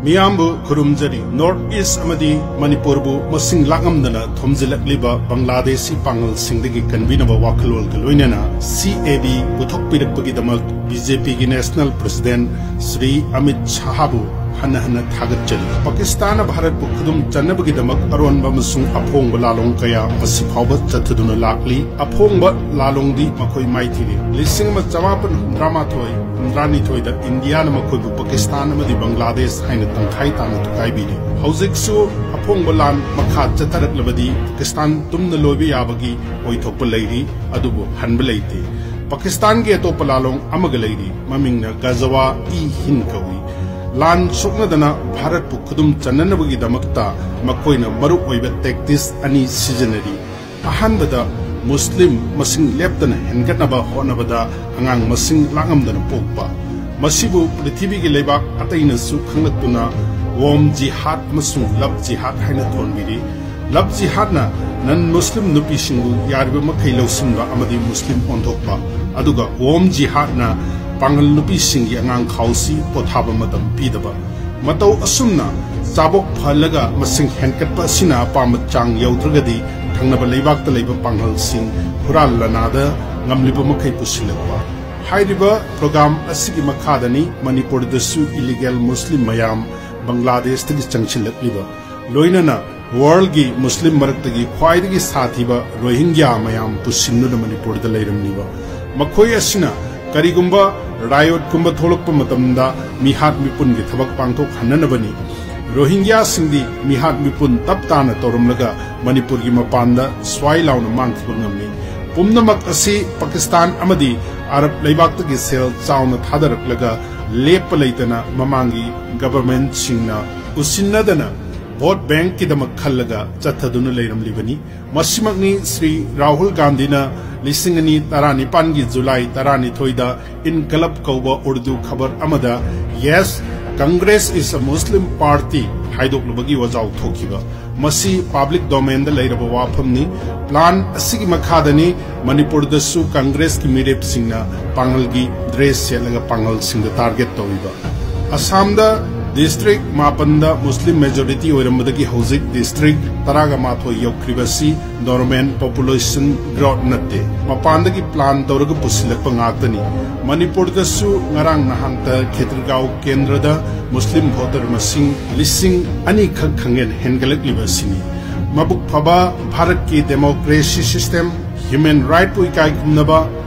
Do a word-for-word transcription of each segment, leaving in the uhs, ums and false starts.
ꯃꯤꯌꯥꯝꯕꯨ ꯈꯨꯔꯨꯝꯖꯔꯤ꯫ North east ꯑꯃꯗꯤ ꯃꯅꯤꯄꯨꯔꯕꯨ ꯃꯁꯤꯡ ꯂꯥꯛꯉꯝꯗꯅ ꯊꯣꯝꯖꯤꯜꯂꯛꯂꯤꯕ ꯕꯪꯒ꯭ꯂꯥꯗꯦꯁꯤ ꯄꯥꯡꯒꯜꯁꯤꯡꯗꯒꯤ ꯀꯟꯕꯤꯅꯕ ꯋꯥꯈꯜꯂꯣꯟꯒ ꯂꯣꯏꯅꯅ ꯁꯤ ꯑꯦ ꯕꯤ ꯄꯨꯊꯣꯛꯄꯤꯔꯛꯄꯒꯤꯗꯃꯛ ꯕꯤ ꯖꯦ ꯄꯤꯒꯤ ꯅꯦꯁꯅꯦꯜ ꯄ꯭ꯔꯁꯤꯗꯦꯟ ꯁ꯭ꯔꯤ ꯑꯃꯤꯠ ꯁꯥꯍꯕꯨ ꯍꯟꯅ ꯍꯟꯅ ꯊꯥꯒꯠꯆꯔꯤ꯫ ꯄꯥꯀꯤꯁꯇꯥꯟꯅ ꯚꯥꯔꯠꯄꯨ ꯈꯨꯗꯨꯝ ꯆꯟꯅꯕꯒꯤꯗꯃꯛ ꯑꯔꯣꯟꯕ ꯑꯃꯁꯨꯡ ꯑꯐꯣꯡꯕ ꯂꯥꯂꯣꯡ ꯀꯌꯥ ꯉꯁꯤ ꯐꯥꯎꯕ ꯆꯠꯊꯗꯨꯅ ꯂꯥꯛꯂꯤ꯫ ꯑꯐꯣꯡꯕ ꯂꯥꯂꯣꯡꯗꯤ ꯃꯈꯣꯏ ꯃꯥꯏꯊꯤꯔꯤ꯫ ꯂꯤꯁꯤꯡ ꯑꯃ ꯆꯃꯥꯄꯟ ꯍꯨꯝꯗ꯭ꯔꯥ ꯃꯥꯊꯣꯏ ꯍꯨꯝꯗ꯭ꯔꯥꯅꯤꯊꯣꯏꯗ ꯏꯟꯗꯤꯌꯥꯅ ꯃꯈꯣꯏꯕꯨ ꯄꯥꯀꯤꯁꯇꯥꯟ ꯑꯃꯗꯤ ꯕꯪꯒ꯭ꯂꯥꯗꯦꯁ ꯍꯥꯏꯅ ꯇꯪꯈꯥꯏ ꯇꯥꯅ ꯊꯨꯒꯥꯏꯕꯤꯔꯤ꯫ ꯍꯧꯖꯤꯛꯁꯨ ꯑꯐꯣꯡꯕ ꯂꯥꯟ ꯃꯈꯥ ꯆꯠꯊꯔꯛꯂꯕꯗꯤ ꯄꯥꯀꯤꯁꯇꯥꯟ ꯇꯨꯝꯅ ꯂꯣꯏꯕ ꯌꯥꯕꯒꯤ ꯑꯣꯏꯊꯣꯛꯄ ꯂꯩꯔꯤ, ꯑꯗꯨꯕꯨ ꯍꯟꯕ ꯂꯩꯇꯦ꯫ ꯄꯥꯀꯤꯁꯇꯥꯟꯒꯤ ꯑꯇꯣꯞꯄ ꯂꯥꯂꯣꯡ ꯑꯃꯒ ꯂꯩꯔꯤ, ꯃꯃꯤꯡꯅ ꯒꯖꯋꯥ ꯏ ꯍꯤꯟ ꯀꯧꯏ꯫ ꯂꯥꯟ ꯁꯣꯛꯅꯗꯅ ꯚꯥꯔꯠꯄꯨ ꯈꯨꯗꯨꯝ ꯆꯟꯅꯅꯕꯒꯤꯗꯃꯛꯇ ꯃꯈꯣꯏꯅ ꯃꯔꯨꯑꯣꯏꯕ ꯇꯦꯛꯇꯤꯁ ꯑꯅꯤ ꯁꯤꯖꯤꯟꯅꯔꯤ꯫ ꯑꯍꯥꯟꯕꯗ, ꯃꯨꯁꯂꯤꯝ ꯃꯁꯤꯡ ꯂꯦꯞꯇꯅ ꯍꯦꯟꯒꯠꯅꯕ ꯍꯣꯠꯅꯕꯗ ꯑꯉꯥꯡ ꯃꯁꯤꯡ ꯂꯥꯛꯉꯝꯗꯅ ꯄꯣꯛꯄ꯫ ꯃꯁꯤꯕꯨ ꯄ꯭ꯔꯤꯊꯤꯕꯤꯒꯤ ꯂꯩꯕꯥꯛ ꯑꯇꯩꯅꯁꯨ ꯈꯪꯂꯛꯇꯨꯅ ꯋꯣꯝ ꯖꯤꯍꯥꯗ ꯑꯃꯁꯨꯡ ꯂꯚ ꯖꯤꯍꯥꯗ ꯍꯥꯏꯅ ꯊꯣꯟꯕꯤꯔꯤ꯫ ꯂꯚ ꯖꯤꯍꯥꯗꯅ ꯅꯟ ꯃꯨꯁꯂꯤꯝ ꯅꯨꯄꯤꯁꯤꯡꯕꯨ ꯌꯥꯔꯤꯕ ꯃꯈꯩ ꯂꯧꯁꯤꯟꯕ ꯑꯃꯗꯤ ꯃꯨꯁꯂꯤꯝ ꯑꯣꯟꯊꯣꯛꯄ, ꯑꯗꯨꯒ ꯋꯣꯝ ꯖꯤꯍꯥꯗꯅ ꯄꯥꯡꯒꯜ ꯅꯨꯄꯤꯁꯤꯡꯒꯤ ꯑꯉꯥꯡ ꯈꯥꯎꯁꯤ ꯄꯣꯊꯥꯕ ꯃꯇꯝ ꯄꯤꯗꯕ꯫ ꯃꯇꯧ ꯑꯁꯨꯝꯅ ꯆꯥꯕꯣꯛ ꯐꯍꯜꯂꯒ ꯃꯁꯤꯡ ꯍꯦꯟꯒꯠꯄ ꯑꯁꯤꯅ ꯑꯄꯥꯝꯕ ꯆꯥꯡ ꯌꯧꯗ꯭ꯔꯒꯗꯤ ꯊꯪꯅꯕ ꯂꯩꯕꯥꯛꯇ ꯂꯩꯕ ꯄꯥꯡꯒꯜꯁꯤꯡ ꯍꯨꯔꯥꯟ ꯂꯅꯥꯗ ꯉꯝꯂꯤꯕ ꯃꯈꯩ ꯄꯨꯁꯤꯜꯂꯛꯄ꯫ ꯍꯥꯏꯔꯤꯕ ꯄ꯭ꯔꯣꯒ꯭ꯔꯥꯝ ꯑꯁꯤꯒꯤ ꯃꯈꯥꯗꯅꯤ ꯃꯅꯤꯄꯨꯔꯗꯁꯨ ꯏꯂꯤꯒꯦꯜ ꯃꯨꯁꯂꯤꯝ ꯃꯌꯥꯝ ꯕꯪꯒ꯭ꯂꯥꯗꯦꯁꯇꯒꯤ ꯆꯪꯁꯤꯜꯂꯛꯂꯤꯕ, ꯂꯣꯏꯅꯅ ꯋꯥꯔꯜꯒꯤ ꯃꯨꯁꯂꯤꯝ ꯃꯔꯛꯇꯒꯤ ꯈ꯭ꯋꯥꯏꯗꯒꯤ ꯁꯥꯊꯤꯕ ꯔꯣꯍꯤꯡꯒ꯭ꯌꯥ ꯃꯌꯥꯝ ꯄꯨꯁꯤꯟꯗꯨꯅ ꯃꯅꯤꯄꯨꯔꯗ ꯂꯩꯔꯝꯂꯤꯕ꯫ ꯃꯈꯣꯏ ꯑꯁꯤꯅ ꯀꯔꯤꯒꯨꯝꯕ ꯔꯥꯏꯌꯣꯠꯀꯨꯝꯕ ꯊꯣꯛꯂꯛꯄ ꯃꯇꯝꯗ ꯃꯤꯍꯥꯠ ꯃꯤꯄꯨꯟꯒꯤ ꯊꯕꯛ ꯄꯥꯡꯊꯣꯛꯍꯟꯅꯅꯕꯅꯤ꯫ ꯔꯣꯍꯤꯡꯒ꯭ꯌꯥꯁꯤꯡꯗꯤ ꯃꯤꯍꯥꯠ ꯃꯤꯄꯨꯟ ꯇꯞ ꯇꯥꯅ ꯇꯧꯔꯝꯂꯒ ꯃꯅꯤꯄꯨꯔꯒꯤ ꯃꯄꯥꯟꯗ ꯁ꯭ꯋꯥꯏ ꯂꯥꯎꯅ ꯃꯥꯡꯈꯤꯕ ꯉꯝꯃꯤ꯫ ꯄꯨꯝꯅꯃꯛ ꯑꯁꯤ ꯄꯥꯀꯤꯁꯇꯥꯟ ꯑꯃꯗꯤ ꯑꯔꯕ ꯂꯩꯕꯥꯛꯇꯒꯤ ꯁꯦꯜ ꯆꯥꯎꯅ ꯊꯥꯗꯔꯛꯂꯒ ꯂꯦꯞꯄ ꯂꯩꯇꯅ ꯃꯃꯥꯡꯒꯤ ꯒꯚꯔꯟꯃꯦꯟꯠꯁꯤꯡꯅ ꯎꯁꯤꯟꯅꯗꯅ ꯚꯣꯠ ꯕꯦꯡꯛꯀꯤꯗꯃꯛ ꯈꯜꯂꯒ ꯆꯠꯊꯗꯨꯅ ꯂꯩꯔꯝꯂꯤꯕꯅꯤ꯫ ꯃꯁꯤꯃꯛꯅꯤ ꯁ꯭ꯔꯤ ꯔꯥꯍꯨꯜ ꯒꯥꯟꯙꯤꯅ ꯂꯤꯁꯤꯡ ꯑꯅꯤ ꯇꯔꯥꯅꯤꯄꯥꯟꯒꯤ ꯖꯨꯂꯥꯏ ꯇꯔꯥꯅꯤꯊꯣꯏꯗ ꯏꯟꯀꯂꯕ ꯀꯧꯕ ꯎꯔꯗꯨ ꯈꯕꯔ ꯑꯃꯗ "Yes, Congress is a Muslim party" ꯍꯥꯏꯗꯣꯛꯂꯨꯕꯒꯤ ꯋꯥꯖꯥꯎ ꯊꯣꯛꯈꯤꯕ꯫ ꯃꯁꯤ ꯄꯕ꯭ꯂꯤꯛ ꯗꯣꯃꯦꯟꯗ ꯂꯩꯔꯕ ꯋꯥꯐꯝꯅꯤ꯫ ꯄ꯭ꯂꯥꯟ ꯑꯁꯤꯒꯤ ꯃꯈꯥꯗꯅꯤ ꯃꯅꯤꯄꯨꯔꯗꯁꯨ ꯀꯪꯒ꯭ꯔꯦꯁꯀꯤ ꯃꯤꯔꯦꯞꯁꯤꯡꯅ ꯄꯥꯡꯒꯜꯒꯤ ꯗ꯭ꯔꯦꯁ ꯁꯦꯠꯂꯒ ꯄꯥꯡꯒꯜꯁꯤꯡꯗ ꯇꯥꯔꯒꯦꯠ ꯇꯧꯔꯤꯕ꯫ ꯑꯁꯥꯝꯗ District ꯃꯥꯄꯟꯗ Muslim majority ꯑꯣꯏꯔꯝꯕꯗꯒꯤ ꯍꯧꯖꯤꯛ district ꯇꯔꯥꯒ ꯃꯥꯊꯣꯏ ꯌꯧꯈ꯭ꯔꯤꯕꯁꯤ normal population growth ꯅꯠꯇꯦ, ꯃꯄꯥꯟꯗꯒꯤ plan ꯇꯧꯔꯒ ꯄꯨꯁꯤꯜꯂꯛꯄ ꯉꯥꯛꯇꯅꯤ꯫ ꯃꯅꯤꯄꯨꯔꯗꯁꯨ ꯉꯔꯥꯡ ꯅꯍꯥꯟꯇ ꯈꯦꯇ꯭ꯔꯤꯒꯥꯎ ꯀꯦꯟꯗ꯭ꯔꯗ Muslim voter ꯃꯁꯤꯡ ꯂꯤꯁꯤꯡ ꯑꯅꯤꯈꯛ ꯈꯪꯍꯦꯟ ꯍꯦꯟꯒꯠꯂꯛꯂꯤꯕ ꯑꯁꯤꯅꯤ꯫ ꯃꯕꯨꯛ ꯐꯕ ꯚꯥꯔꯠꯀꯤ democracy system, human rightꯄꯨ ꯏꯀꯥꯏ ꯈꯨꯝꯅꯕ,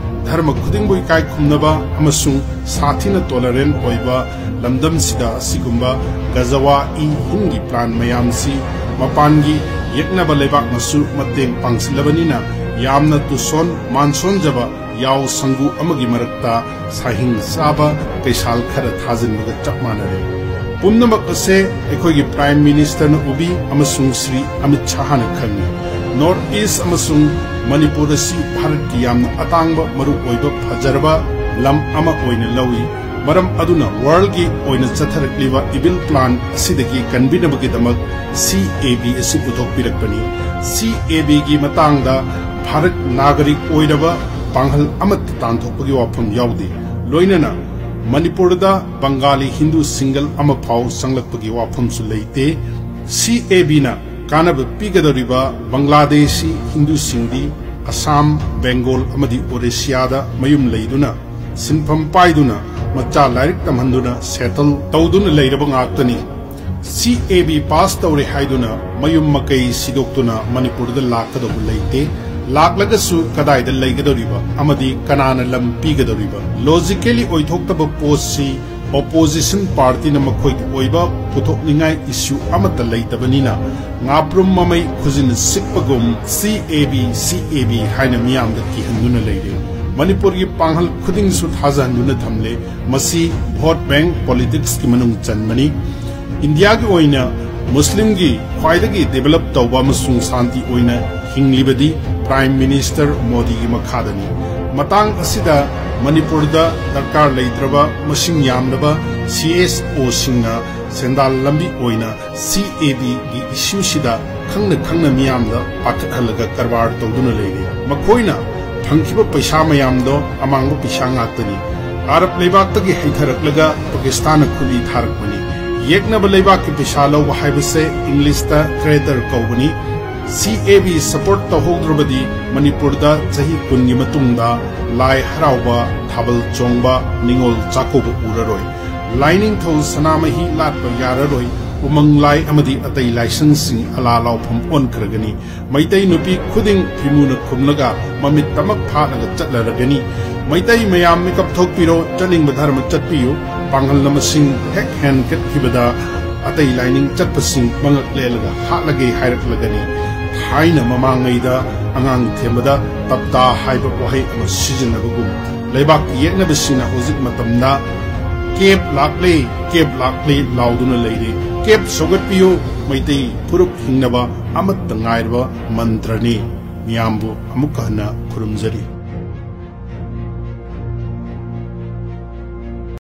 ꯙꯔꯃ ꯈꯨꯗꯤꯡꯕꯨ ꯏꯀꯥꯏ ꯈꯨꯝꯅꯕ ꯑꯃꯁꯨꯡ ꯁꯥꯊꯤꯅ tolerant ꯑꯣꯏꯕ ꯂꯝꯗꯝꯁꯤꯗ ꯑꯁꯤꯒꯨꯝꯕ ꯒꯖꯋꯥ-ꯏ-ꯍꯤꯟꯗꯒꯤ plan ꯃꯌꯥꯝꯁꯤ ꯃꯄꯥꯟꯒꯤ ꯌꯦꯛꯅꯕ ꯂꯩꯕꯥꯛꯅꯁꯨ ꯃꯇꯦꯡ ꯄꯥꯡꯁꯤꯜꯂꯕꯅꯤꯅ ꯌꯥꯝꯅ ꯇꯨꯁꯣꯟ ꯃꯥꯟꯁꯣꯟꯖꯕ ꯌꯥꯎ ꯁꯪꯒꯨ ꯑꯃꯒꯤ ꯃꯔꯛꯇ ꯁꯥꯍꯤꯡ ꯆꯥꯕ ꯀꯩꯁꯥꯜ ꯈꯔ ꯊꯥꯖꯤꯟꯕꯒ ꯆꯞ ꯃꯥꯟꯅꯔꯦ꯫ ꯄꯨꯝꯅꯃꯛ ꯑꯁꯦ ꯑꯩꯈꯣꯏꯒꯤ Prime Ministerꯅ ꯎꯕꯤ ꯑꯃꯁꯨꯡ ꯁ꯭ꯔꯤ ꯑꯃꯤꯠ ꯁꯥꯍꯅ ꯈꯪꯏ꯫ North East ꯑꯃꯁꯨꯡ ꯃꯅꯤꯄꯨꯔ ꯑꯁꯤ ꯚꯥꯔꯠꯀꯤ ꯌꯥꯝꯅ ꯑꯇꯥꯡꯕ, ꯃꯔꯨ ꯑꯣꯏꯕ, ꯐꯖꯔꯕ ꯂꯝ ꯑꯃ ꯑꯣꯏꯅ ꯂꯧꯏ꯫ ꯃꯔꯝ ꯑꯗꯨꯅ worldꯒꯤ ꯑꯣꯏꯅ ꯆꯠꯊꯔꯛꯂꯤꯕ evil plan ꯑꯁꯤꯗꯒꯤ ꯀꯟꯕꯤꯅꯕꯒꯤꯗꯃꯛ C A B ꯑꯁꯤ ꯄꯨꯊꯣꯛꯄꯤꯔꯛꯄꯅꯤ꯫ C A Bꯒꯤ ꯃꯇꯥꯡꯗ ꯚꯥꯔꯠ ꯅꯥꯒꯔꯤꯛ ꯑꯣꯏꯔꯕ ꯄꯥꯡꯒꯜ ꯑꯃꯠꯇ ꯇꯥꯟꯊꯣꯛꯄꯒꯤ ꯋꯥꯐꯝ ꯌꯥꯎꯗꯦ꯫ ꯂꯣꯏꯅꯅ ꯃꯅꯤꯄꯨꯔꯗ ꯕꯪꯒꯥꯂꯤ ꯍꯤꯟꯗꯨ single ꯑꯃ ꯐꯥꯎ ꯆꯪꯂꯛꯄꯒꯤ ꯋꯥꯐꯝꯁꯨ ꯂꯩꯇꯦ꯫ C A Bꯅ ꯀꯥꯟꯅꯕ ꯄꯤꯒꯗꯧꯔꯤꯕ ꯕꯪꯒ꯭ꯂꯥꯗꯦꯁꯤ ꯍꯤꯟꯗꯨꯁꯤꯡꯗꯤ ꯑꯁꯥꯝ, ꯕꯦꯡꯒꯣꯜ ꯑꯃꯗꯤ ꯑꯣꯔꯤꯁꯤꯌꯥꯗ ꯃꯌꯨꯝ ꯂꯩꯗꯨꯅ, ꯁꯤꯟꯐꯝ ꯄꯥꯏꯗꯨꯅ, ꯃꯆꯥ ꯂꯥꯏꯔꯤꯛ ꯇꯝꯍꯟꯗꯨꯅ settle ꯇꯧꯗꯨꯅ ꯂꯩꯔꯕ ꯉꯥꯛꯇꯅꯤ꯫ C A B pass ꯇꯧꯔꯦ ꯍꯥꯏꯗꯨꯅ ꯃꯌꯨꯝ ꯃꯀꯩ ꯁꯤꯗꯣꯛꯇꯨꯅ ꯃꯅꯤꯄꯨꯔꯗ ꯂꯥꯛꯀꯗꯧꯕ ꯂꯩꯇꯦ꯫ ꯂꯥꯛꯂꯒꯁꯨ ꯀꯗꯥꯏꯗ ꯂꯩꯒꯗꯧꯔꯤꯕ ꯑꯃꯗꯤ ꯀꯅꯥꯅ ꯂꯝ ꯄꯤꯒꯗꯧꯔꯤꯕ? Logically ꯑꯣꯏꯊꯣꯛꯇꯕ ꯄꯣꯠꯁꯤ opposition partyꯅ ꯃꯈꯣꯏꯒꯤ ꯑꯣꯏꯕ ꯄꯨꯊꯣꯛꯅꯤꯡꯉꯥꯏ issue ꯑꯃꯠꯇ ꯂꯩꯇꯕꯅꯤꯅ, ꯉꯥꯄ꯭ꯔꯨꯝ ꯃꯃꯩ ꯈꯨꯖꯤꯟ ꯁꯤꯛꯄꯒꯨꯝ C A B, C A B ꯍꯥꯏꯅ ꯃꯤꯌꯥꯝꯗ ꯀꯤꯍꯟꯗꯨꯅ ꯂꯩꯔꯦ꯫ ꯃꯅꯤꯄꯨꯔꯒꯤ ꯄꯥꯡꯒꯜ ꯈꯨꯗꯤꯡꯁꯨ ꯊꯥꯖꯍꯟꯗꯨꯅ ꯊꯝꯂꯦ꯫ ꯃꯁꯤ vote bank politicsꯀꯤ ꯃꯅꯨꯡ ꯆꯟꯕꯅꯤ꯫ ꯏꯟꯗꯤꯌꯥꯒꯤ ꯑꯣꯏꯅ ꯃꯨꯁꯂꯤꯝꯒꯤ ꯈ꯭ꯋꯥꯏꯗꯒꯤ develop ꯇꯧꯕ ꯑꯃꯁꯨꯡ ꯁꯥꯟꯇꯤ ꯑꯣꯏꯅ ꯍꯤꯡꯂꯤꯕꯗꯤ Prime Minister ꯃꯣꯗꯤꯒꯤ ꯃꯈꯥꯗꯅꯤ꯫ ꯃꯇꯥꯡ ꯑꯁꯤꯗ ꯃꯅꯤꯄꯨꯔꯗ ꯗꯔꯀꯥꯔ ꯂꯩꯇ꯭ꯔꯕ ꯃꯁꯤꯡ ꯌꯥꯝꯂꯕ C S Oꯁꯤꯡꯅ ꯁꯦꯟꯗꯥꯜ ꯂꯝꯕꯤ ꯑꯣꯏꯅ C A Bꯒꯤ issueꯁꯤꯗ ꯈꯪꯅ ꯈꯪꯅ ꯃꯤꯌꯥꯝꯗ ꯄꯥꯈꯠꯍꯜꯂꯒ ꯀꯔꯕꯥꯔ ꯇꯧꯗꯨꯅ ꯂꯩꯔꯤ꯫ ꯃꯈꯣꯏꯅ ꯐꯪꯈꯤꯕ ꯄꯩꯁꯥ ꯃꯌꯥꯝꯗꯣ ꯑꯃꯥꯡꯕ ꯄꯩꯁꯥ ꯉꯥꯛꯇꯅꯤ꯫ ꯑꯔꯕ ꯂꯩꯕꯥꯛꯇꯒꯤ ꯍꯩꯊꯔꯛꯂꯒ ꯄꯥꯀꯤꯁꯇꯥꯟꯅ ꯈꯨꯠꯂꯤ ꯊꯥꯔꯛꯄꯅꯤ꯫ ꯌꯦꯛꯅꯕ ꯂꯩꯕꯥꯛꯀꯤ ꯄꯩꯁꯥ ꯂꯧꯕ ꯍꯥꯏꯕꯁꯦ ꯏꯪꯂꯤꯁꯇ traitor ꯀꯧꯕꯅꯤ꯫ C A B support ꯇꯧꯍꯧꯗ꯭ꯔꯕꯗꯤ ꯃꯅꯤꯄꯨꯔꯗ ꯆꯍꯤ ꯀꯨꯟꯒꯤ ꯃꯇꯨꯡꯗ ꯂꯥꯏ ꯍꯔꯥꯎꯕ, ꯊꯥꯕꯜ ꯆꯣꯡꯕ, ꯅꯤꯉꯣꯜ ꯆꯥꯛꯀꯧꯕ ꯎꯔꯔꯣꯏ꯫ ꯂꯥꯏꯅꯤꯡꯊꯧ ꯁꯅꯥꯃꯍꯤ ꯂꯥꯠꯄ ꯌꯥꯔꯔꯣꯏ꯫ ꯎꯃꯪ ꯂꯥꯏ ꯑꯃꯗꯤ ꯑꯇꯩ ꯂꯥꯏꯁꯪꯁꯤꯡ ꯑꯂꯥ ꯂꯥꯎꯐꯝ ꯑꯣꯟꯈ꯭ꯔꯒꯅꯤ꯫ ꯃꯩꯇꯩ ꯅꯨꯄꯤ ꯈꯨꯗꯤꯡ ꯐꯤꯃꯨꯅ ꯈꯨꯝꯂꯒ ꯃꯃꯤꯠ ꯇꯃꯛ ꯐꯥꯠꯂꯒ ꯆꯠꯂꯔꯒꯅꯤ꯫ ꯃꯩꯇꯩ ꯃꯌꯥꯝ ꯃꯤꯀꯞ ꯊꯣꯛꯄꯤꯔꯣ, ꯆꯠꯅꯤꯡꯕ ꯙꯔꯃ ꯆꯠꯄꯤꯌꯨ꯫ ꯄꯥꯡꯒꯜ ꯃꯁꯤꯡ ꯍꯦꯛ ꯍꯦꯟꯒꯠꯈꯤꯕꯗ ꯑꯇꯩ ꯂꯥꯏꯅꯤꯡ ꯆꯠꯄꯁꯤꯡ ꯃꯉꯛ ꯂꯦꯜꯂꯒ ꯍꯥꯠꯂꯒꯦ ꯍꯥꯏꯔꯛꯂꯒꯅꯤ꯫ ꯊꯥꯏꯅ ꯃꯃꯥꯡꯉꯩꯗ ꯑꯉꯥꯡ ꯊꯦꯝꯕꯗ ꯇꯞꯇꯥ ꯍꯥꯏꯕ ꯋꯥꯍꯩ ꯑꯃ ꯁꯤꯖꯤꯟꯅꯕꯒꯨꯝ ꯂꯩꯕꯥꯛꯀꯤ ꯌꯦꯛꯅꯕꯁꯤꯡꯅ ꯍꯧꯖꯤꯛ ꯃꯇꯝꯗ "ꯀꯦꯞ ꯂꯥꯛꯂꯦ, ꯀꯦꯞ ꯂꯥꯛꯂꯦ" ꯂꯥꯎꯗꯨꯅ ꯂꯩꯔꯦ꯫ ꯀꯦꯞ ꯁꯧꯒꯠꯄꯤꯌꯨ, ꯃꯩꯇꯩ ꯐꯨꯔꯨꯞ ꯍꯤꯡꯅꯕ ꯑꯃꯠꯇ ꯉꯥꯏꯔꯕ ꯃꯟꯇ꯭ꯔꯅꯤ꯫ ꯃꯤꯌꯥꯝꯕꯨ ꯑꯃꯨꯛꯀ ꯍꯟꯅ ꯈꯨꯔꯨꯝꯖꯔꯤ꯫